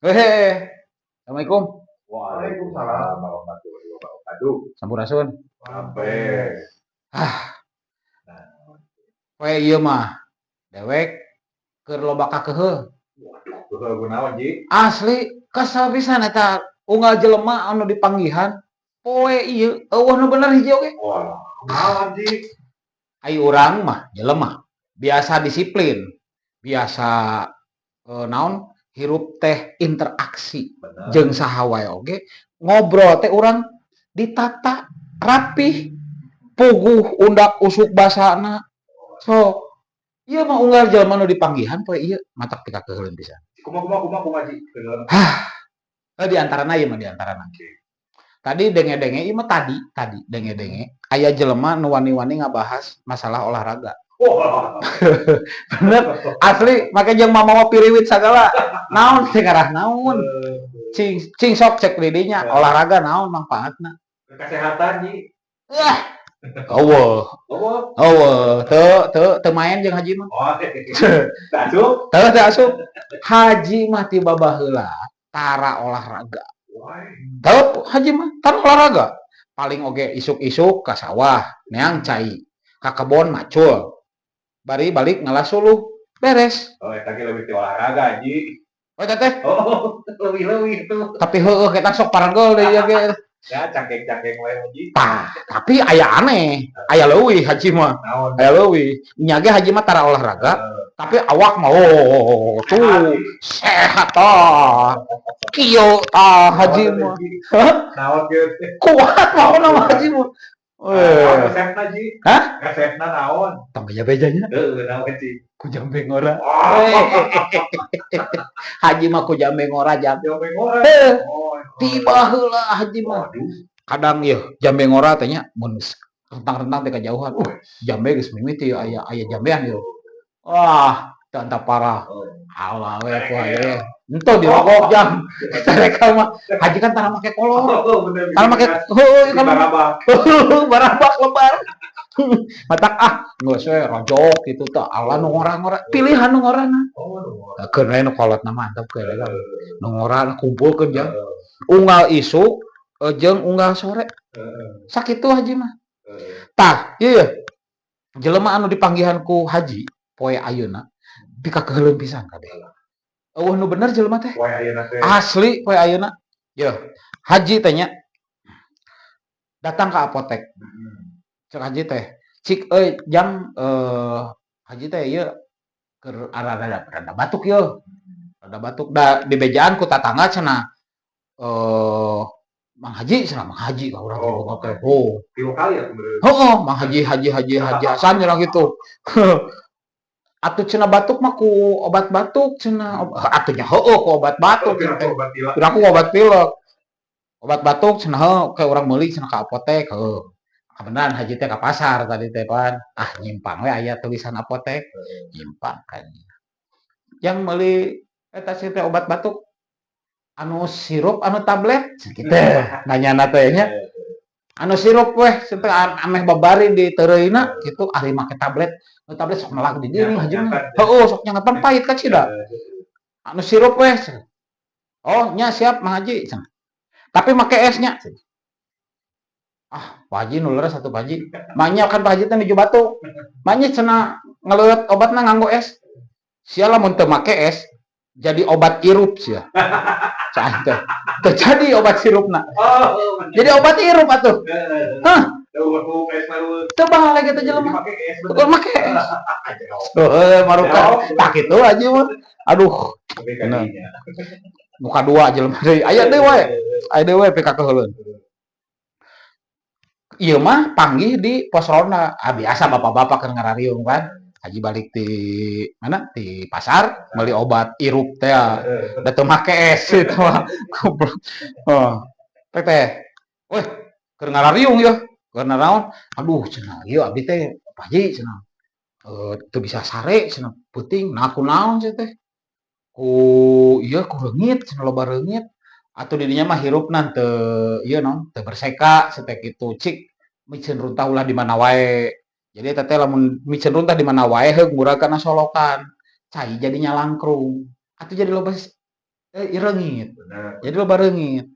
Hehe. Assalamualaikum. Waalaikumsalam warahmatullahi wabarakatuh. Sampurasun. Sampai. Ah. Poe ieu mah dewek keur loba kakeuheuh. Waduh, keuheuh kunaon, Ji? Asli kesel pisan eta unggal jelema anu dipanggihan poe ieu euweuh nu bener hiji oge. Wah, kunaon, Ji? Ai urang mah jelema biasa disiplin, biasa naon, hirup teh interaksi jeung saha wae oge, ngobrol teh urang ditata rapih, puguh undak usuk basana. So, ieu mah unggal jelema nu dipanggihan poe ieu matak pikakeuheuleun pisan. Kumaha, kumaha, kumaha, kumaha, Ji? Hah. Di antarana ieu mah, di antarana. Tadi denge-denge ieu mah, tadi tadi denge-denge aya jelema nu wani-wani ngabahas masalah olahraga. Wah. Bener, asli make jeung mamawa piriwit sagala. Naon teh ngarah naon? Cing cing sok cek di dinya, olahraga naon manfaatna? Kesehatan, Ji. Wah. Euweuh. Euweuh. Euweuh, teu teu teu main jeung haji mah. Oh, asup. Teu teu asup. Haji mah ti babaheula tara olahraga. Wah. Teu, haji mah tara olahraga. Paling oge isuk-isuk ka sawah, neang cai, ka kebon macul. Bari balik ngala suluh, beres. Oh, eta ge leuwih ti olahraga, Ji. Oh, eta teh. Oh, leuwih-leuwih tuh. Tapi heueuh kita sok paranggel deui ieu ge. Ya, cangkeng-cangkeng wae, Ji. Tah, tapi aya aneh, aya leuwih haji mah. Naon? Aya leuwih. Nya ge haji mah tara olahraga, tapi awak mah oh tuh sehat tah. Kieu tah haji mah. Hah? Naon kieu teh? Kuat mah nama haji mah. Naon Eh, resepna, Ji? Hah? Resepna naon? Tong beja-bejanya. Heuh, naon, Ji? Ku jambe ngora. Oh. Haji mah ku jambe ngora jam. Jambe ngora. Heuh, Oh, tiba heula haji mah. Waduh. Kadang yeuh jambe ngora teh nya mun rentang-rentang teh kajauhan. Jambe geus mimiti aya aya jambean ieu. Wah, teu anta parah. Oh. Alah we ku aya. Enteu dirogok jam. Mereka mah haji kan tara make kolor. Oh, bener. Tara make heueuh Di kan barabak. Barabak lebar. Matak ah geus we rojok gitu tah. Allah nu ngora-ngora, pilihan nu ngorana. Oh, nu ngora. Keun we nu kolotna mantep ke nu ngora kumpulkeun jam. Unggal isuk jeung unggal sore. Sakitu haji mah. Tah, ieu ye. Jelema anu dipanggihan ku haji poe ayeuna pikakeuheuleun pisan kabeh. Euweuh nu bener jelema teh. Poe ayeuna teh. Asli poe ayeuna. Yeuh, haji teh nya datang ke apotek. Cek haji teh, "Cik euy jang, haji teh ieu keur rada rada batuk yeuh." Rada batuk da dibejaan ku tatangga cenah, "Mang Haji," cenah, Mang Haji ka urang teh. Oh. Tilu kali atuh bener. Heeh, Mang Haji Haji Haji Haji Hasan cenah gitu. Atuh cenah batuk mah ku obat batuk cenah. Atuh nya heueuh ku obat batuk Kira gitu. Obat pilek. Kira ku obat pilek. Obat batuk cenah heuh ke urang meuli cenah ka apotek heueuh. Kabeneran haji teh ka pasar tadi teh pan. Ah, nyimpang we aya tulisan apotek, nyimpang kan. Yang meuli eta sih teh obat batuk anu sirup anu tablet kitu nanyana teh nya. Anu sirup weh teh ameh babari diteureuyna kitu, ari make tablet, nu tablet sok melak di dieu haji mah. Heueuh, sok nyangetan pahit kacida. Anu sirup weh. "Oh nya siap, Mang Haji," cenah. "Tapi make es nya." Ah, Pak Haji nu leres atuh, Pak Haji. Maenya kan Pak Haji teh nuju batuk. "Maenya," cenah, "ngeleuet obatna nganggo es. Sia lamun teu make es jadi obat irup sia." Cah teh. Teu jadi obat sirupna. Oh, Jadi obat irup atuh. Hah, teu baleg eta jelema. Make es. Teu make es. Heuh, marukan. Tah kitu haji mah. Aduh, Bener. Muka dua jelema deui. Aya deui we. Aya deui we pikakeuheuleun. Ieu mah panggih di pos ronda. Ah, biasa bapak-bapak keur ngarariung kan. Haji balik di mana? Di pasar beli obat irup teh. Da teu make es itu mah. Goblok. Oh. Teh teh. Weh, keur ngarariung yeuh. Keur naraon? "Aduh," cenah, "ieu abdi teh, Pak Haji," cenah. "Teu bisa sare," cenah, "peuting." "Nah, kunaon sia teh?" "Ku ieu ku reungit," cenah, "loba reungit." Atuh di dinya mah hirupna teu ieu naon, teu berseka sia teh kitu. Cik miceun runtah ulah di mana wae. Jadi eta teh lamun miceun runtah di mana wae heug murag kana solokan. Cai jadi nyalangkrung. Atuh jadi loba Reungit. Bener. Jadi loba reungit.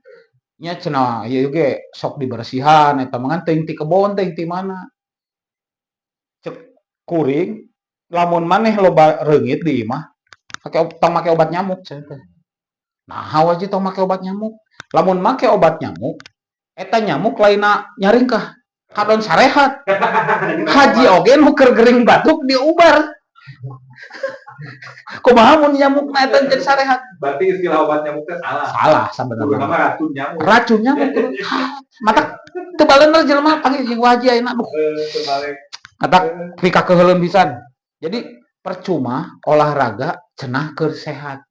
Nya cenah ieu ge sok dibersihan eta mah, ngan teuing ti kebon, teuing ti mana. Cek kuring, lamun maneh loba reungit di imah, tong make obat nyamuk cenah teh. Naha wajib tong make obat nyamuk? Lamun make obat nyamuk, eta nyamuk lainna nyaringkah, kadon sarehat. Haji oge nu keur gering batuk diubar. Kumaha mun nyamukna eta jadi sarehat? Berarti istilah obat nyamuk teh salah. Salah Kudu sabenerna. Nama racun nyamuk. Racun nyamuk. Mata teu balener jelema panggil jeung haji ayeuna, duh. Terbalik. Kata pikakeuheuleun pisan. Jadi percuma olahraga cenah keur sehat.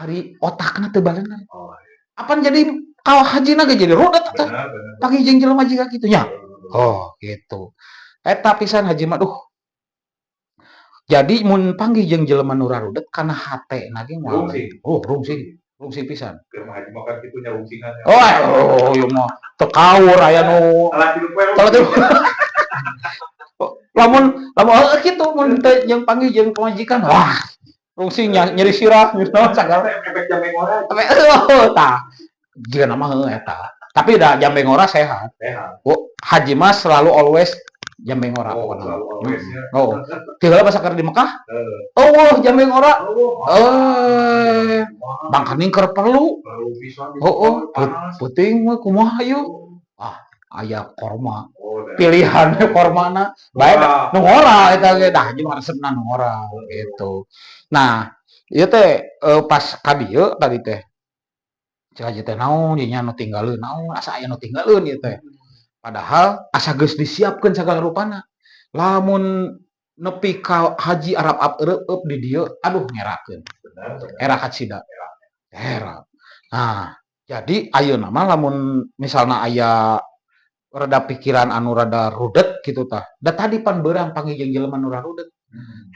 Ari otakna teu balener. Oh, Apan jadi kalau hajina ge jadi rudet teh. Benar, benar. Panggil jeung jelema jiga kitu nya. Oh, gitu. Eta pisan haji mah, duh. Jadi mun panggih jeung jelema nu rarudet kana hate na ge moal. Rungsing. Oh, rungsing. Rungsing pisan. Keur mah haji mah kan kitu nya, rungsingan. Oh, ieu mah teu kaur aya nu Salah tilu poe. Salah tilu. Lamun lamun heueuh kitu, mun teu jeung panggih jeung pamajikan, wah, rungsing nya, nyeri sirah, nyeri naon sagala. Efek jambe ngora. Tapi heueuh tah. Jiga nama heueuh eta. Tapi da jambe ngora sehat. Sehat. Oh, haji mah selalu always jambe ngora Oh, pokona. selalu always ya. Oh. Ti heula pas keur di Mekah, Heeh. oh, jambe ngora. Oh, Eh, bangkaning keur perlu. Perlu pisan. Oh, Panas. Peuting mah kumaha ieu? Ah, aya korma. Oh, dah. Pilihan kormana bae Ngora. nu ngora eta ge, dah haji mah resepna nu ngora gitu. Nah, ieu teh pas ka dieu tadi teh. Cek haji teh, naon ieu nya nu tinggaleun, naon asa aya nu tinggaleun ieu teh. Padahal asa geus disiapkeun sagala rupana. Lamun nepi ka haji arap-ap eureup di dieu, aduh, ngerakeun. Benar, benar. Era kacida. Era. Nah, jadi ayeuna mah lamun misalna aya rada pikiran anu rada rudet gitu tah. Da tadi pan beurang panggih jeung jelema nu rarudet.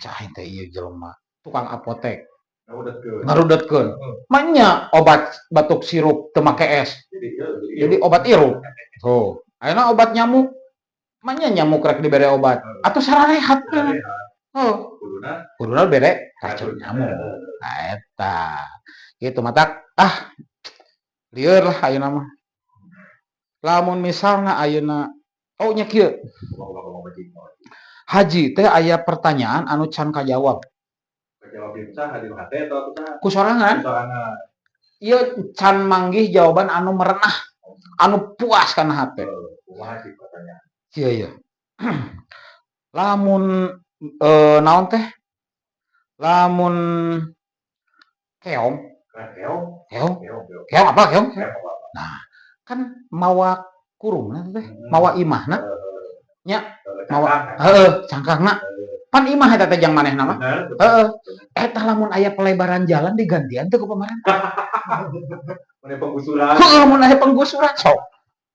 Cah teh ieu jelema tukang apotek Ngarudetkeun. Ngarudetkeun. Manya obat batuk sirup teu make es. Jadi, ya, Jadi obat irup. Tuh. Ayeuna obat nyamuk. Manya nyamuk rek dibere obat. Atuh sararehat. Sarehat. Oh, Kuduna kuduna bere racun nyamuk. Nah, eta. Gitu matak ah lieur lah ayeuna mah. Lamun misalna ayeuna, oh nya kieu. Haji teh aya pertanyaan anu can kajawab. Kajawab di saha, di hate atau saha? Ku sorangan. Sorangan. Ieu can manggih jawaban anu merenah, anu puas kana hate. Kumaha sih pertanyaan? Iya iya. Lamun naon teh? Lamun keong, Keong, keong, keong, keong. Keong apa keong? Keong apa? Nah, kan mawa kurungna teh, mawa imahna, nya, mawa cangkang. Heeh, cangkangna. Pan imah eta teh jang manehna mah. Bener, bener. Heeh. Eta lamun aya pelebaran jalan digantian teu ku pemerintah? Mun penggusuran. Heeh, mun aya penggusuran sok.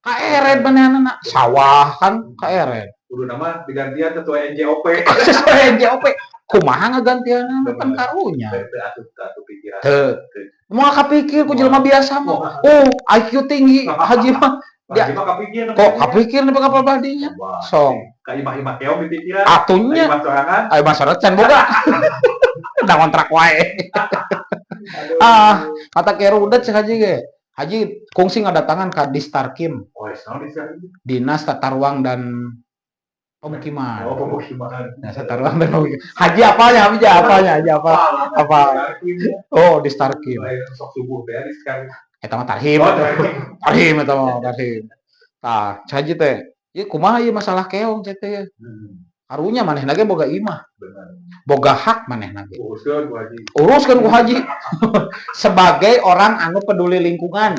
Kaeret manehna, sawah kan kaeret. Kudu nama digantian sesuai NJOP. Sesuai NJOP. Kumaha ngagantianna kan karunya. Teu asup teu asup pikiran. Teu. Moal kapikir ku jelema biasa mah. Oh, IQ tinggi haji mah. Haji mah kapikir. Kok kapikir nih kapal badinya. Sok. Ka imah-imah keong di pikiran. Atunya. Imah sorangan. Ayo masyarakat can boga. Da kontrak wae. Aduh. Ah, kata ke rudet cek haji ge. Haji kungsi ngadatangan ka Distarkim, Oh, naon di? Dinas Tata Ruang dan Pemukiman. Oh, pemukiman. Dinas Tata Ruang dan Pemukiman. Haji apanya? Haji apanya? Haji apa? Apa? Oh, Distarkim. Lain sok subuh teh di sekarang. Eta mah tarhim. Oh, tarhim. Tarhim eta mah tarhim. Tah, cek haji teh. Ieu kumaha ieu masalah keong cek teh ya? Karunya manehna ge boga imah. Benar. Boga hak manehna ge. Uruskeun ku haji. Uruskeun ku haji. Sebagai orang anu peduli lingkungan.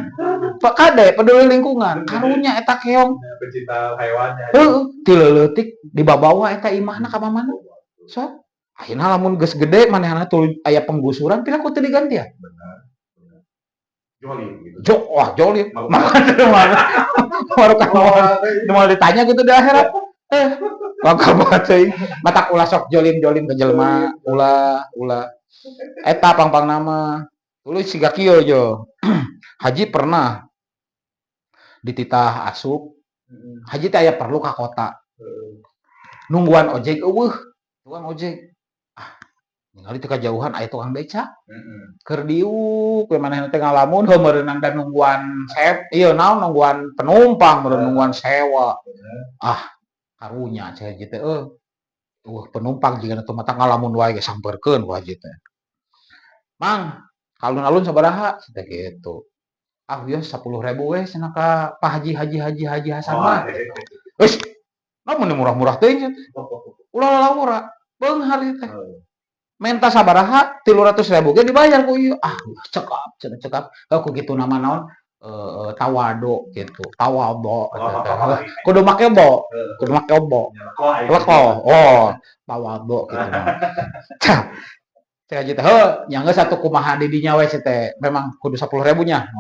Pak kade peduli lingkungan. Karunya eta keong. Pecinta hewannya. Heeh, ti leutik dibabawa eta imahna ka mamana. Sok. Ayeuna lamun geus gede manehna tuluy aya penggusuran, piraku teu digantian? Benar. Benar. Jolim gitu. Jo, wah jolim. Makanya mana? Baru kan mau ditanya gitu di akhirat. Bakal banget ceuing. Matak ulah sok jolim-jolim ke jelema, ulah ulah. Eta pang-pang nama. Tuluy siga kieu jo. Haji pernah dititah asup. Haji teh aya perlu ka kota. Nungguan ojek euweuh. Tukang ojek. Ah, Ningali teh kajauhan aya tukang beca. Heeh. Keur diuk we manehna teh ngalamun, heuh meureunang da nungguan sep ieu naon, nungguan penumpang meureun, nungguan sewa. Ah, karunya cek haji teh euy. Euweuh penumpang jigana teh, matak ngalamun wae ge, sampeurkeun ku haji teh. "Mang, ka alun-alun sabaraha?" Teh kitu. "Ah, ieu 10.000 we," cenah ka Pak Haji Haji Haji Haji Hasan mah. "Geus, naon meuni murah-murah teuing," cenah teh. "Ulah lalawora, beunghar ieu teh." "Menta sabaraha?" "300.000 ge dibayar ku ieu." "Ah, cekap," cenah, "cekap." Heuh, ku kituna mah naon, tawadu gitu, tawadhu eta teh. Kudu make bo, kudu make bo. Lekoh, oh, tawadhu kitu mah. Cah, cek haji teh, "Heuh, nya geus atuh kumaha di dinya we," cenah teh, "memang kudu 10.000 nya?"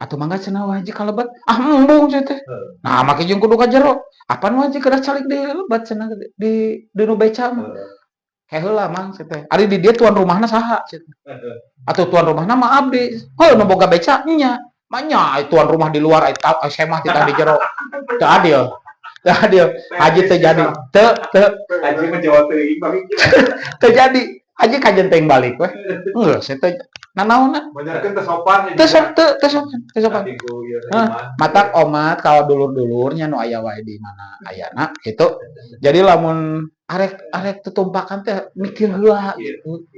"Atuh mangga," cenah, "haji kalebet." "Ah, embung," cenah teh. "Nah, make jeung kudu ka jero." "Apan haji kedah calik di lebet," cenah, di nu beca mah. "Ke heula, Mang," cenah teh. "Ari di dieu tuan rumahna saha?" cenah. "Atuh tuan rumahna mah abdi." "Heuh, nu boga beca nya." "Manya tuan rumah di luar, ai semah titah di jero. Teu adil. Teu adil." Haji teu jadi. Teu teu Haji mah Jawa teuing balik. Teu jadi. Haji kajen teuing balik we. Geus teh nanaonna. Benerkeun teu sopan. Teu sok teu teu sopan, teu sopan. Hah, matak omat ka dulur-dulurnya nu aya wae di mana ayana gitu. Jadi lamun arek arek tetumpakan teh mikir heula gitu.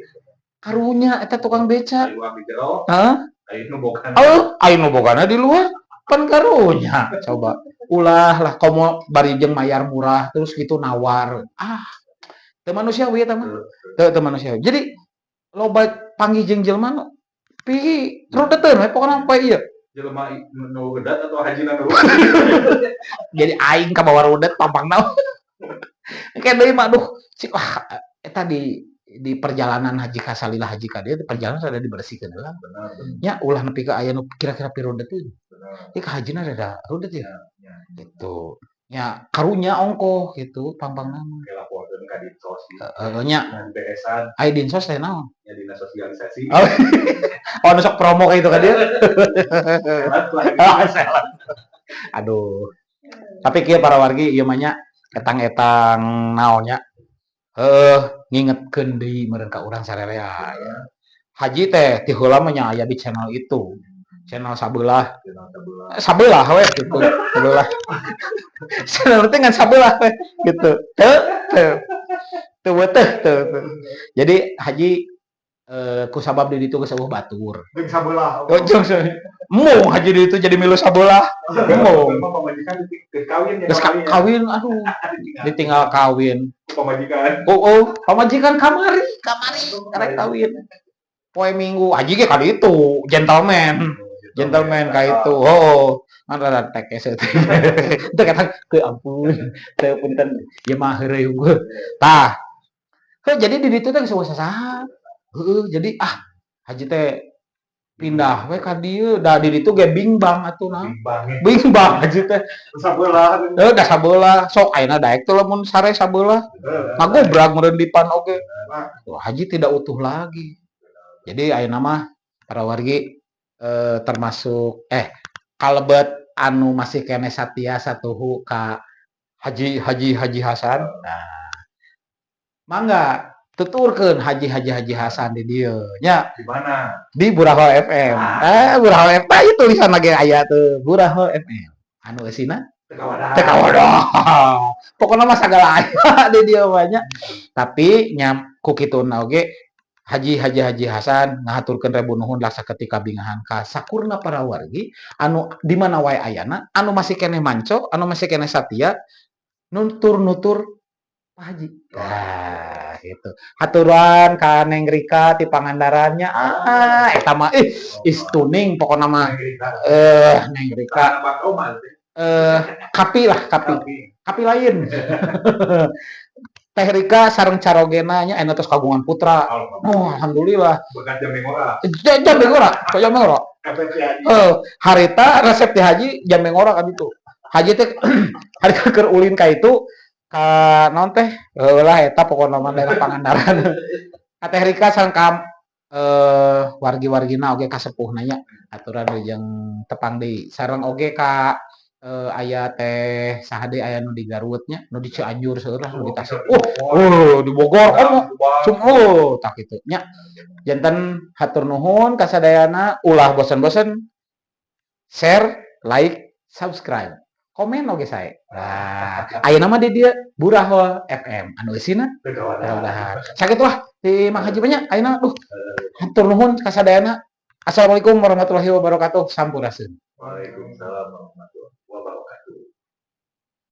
Karunya eta tukang beca. Hah? Oh, aya nu bogana di luar. Pan karunya coba. Ulah lah, komo bari jeung mayar murah terus gitu nawar. Ah, teu manusiawi eta mah. Teu teu manusiawi. Jadi loba panggih jeung jelema nu pi rudeteun we pokona poe ieu. Jelema nu rudet atau haji nu? Jadi aing kabawa rudet tampangna. Engke deui mah, aduh, cik wah eta di perjalanan haji ka salila haji ka dieu, di perjalanan rada dibersihkeun heula. Nya ulah nepi ka aya nu kira-kira pirudet teuing. Ieu ka hajina rada rudet ya. Gitu. Nya karunya ongkoh gitu pang-pangna mah. Laporkeun ka dinsos. Heeh nya. Beresan. Aya dinsos teh naon? Ya, dinas sosialisasi. Oh, oh nu sok promo ka itu ka dieu. Ah, aduh. Tapi kieu para wargi, ieu mah nya etang-etang naon nya. Heuh, ngingetkeun deui meureun ka urang sarerea ya. Haji teh ti heula mah nya aya di channel itu. Channel sabelah. Sabelah we gitu. Sabelah. Channel teh ngan sabelah we gitu. Teu teu. Teu teu teu. Jadi haji ku sabab di ditu geus euweuh batur. Jeung sabelah. Oh, jeung embung haji di ditu jadi milu sabelah. Embung. Pamajikan geus kawin ya. Geus kawin, aduh. Ditinggal kawin. Pamajikan. Oh, pamajikan kamari, kamari karek kawin. Poe Minggu haji ge ka ditu, gentleman. Gentleman ka itu. Oh, ngan rada tekes teh. Teu kata teu ampun, teu punten ieu mah heureuy unggul. Tah. Heuh, jadi di ditu teh geus euweuh sasaha. Heeh, jadi ah haji teh pindah we ka dieu, da di ditu ge bingbang atuh nah. Bingbang haji teh. Sabelah. Heuh, da sabelah. Sok ayeuna daek teh lamun sare sabelah. Ngagobrag meureun dipan oge. Wah, haji tidak utuh lagi. Jadi ayeuna mah para wargi termasuk kalebet anu masih keneh satia satuhu ka Haji Haji Haji Hasan. Nah, mangga tuturkeun Haji Haji Haji Hasan di dieu nya. Di mana? Di Buraho FM. Buraho FM tah ieu tulisan lagi aya tuh, Buraho FM. Anu eusina Teu kawadah. Pokona mah sagala aya di dieu mah nya. Tapi nya ku kituna oge Haji Haji Haji Hasan ngahaturkeun rebu nuhun lah saketika bingahan ka sakurna para wargi anu di mana wae ayana, anu masih keneh manco, anu masih keneh satia nutur-nutur Pak Haji. Nah, gitu. Haturan ka Neng Rika ti Pangandaran nya. Ah, eta mah ih istuning pokona mah. Neng Rika. Kapi lah, kapi. Kapi lain. Teh Rika sareng carogena nya aya tos kagungan putra. Oh, alhamdulillah. Bekas jambe ngora. Jambe ngora, jambe ngora. Harita resep ti haji jambe ngora kan itu. Haji teh harita keur ulin ka itu ka naon teh? Heuh lah eta pokona mah daerah Pangandaran. Ka Teh Rika sareng ka wargi-wargina oge ka sepuhna nya, aturan jeung tepang deui. Sareng oge ka Aya teh saha deui, aya nu di Garut nya, nu di Cianjur seueur lah, nu di Tasik. Oh, di Bogor komo cum, oh, tah kitu nya. Janten hatur nuhun kasadayana, ulah bosen-bosen share, like, subscribe, komen oge sae. Nah, ayeuna mah di dieu Burahol FM anu eusina mudah-mudahan. Sakitu lah di Mang Haji banyak ayeuna, duh. Hatur nuhun kasadayana. Assalamualaikum warahmatullahi wabarakatuh. Sampurasun. Waalaikumsalam warahmatullahi.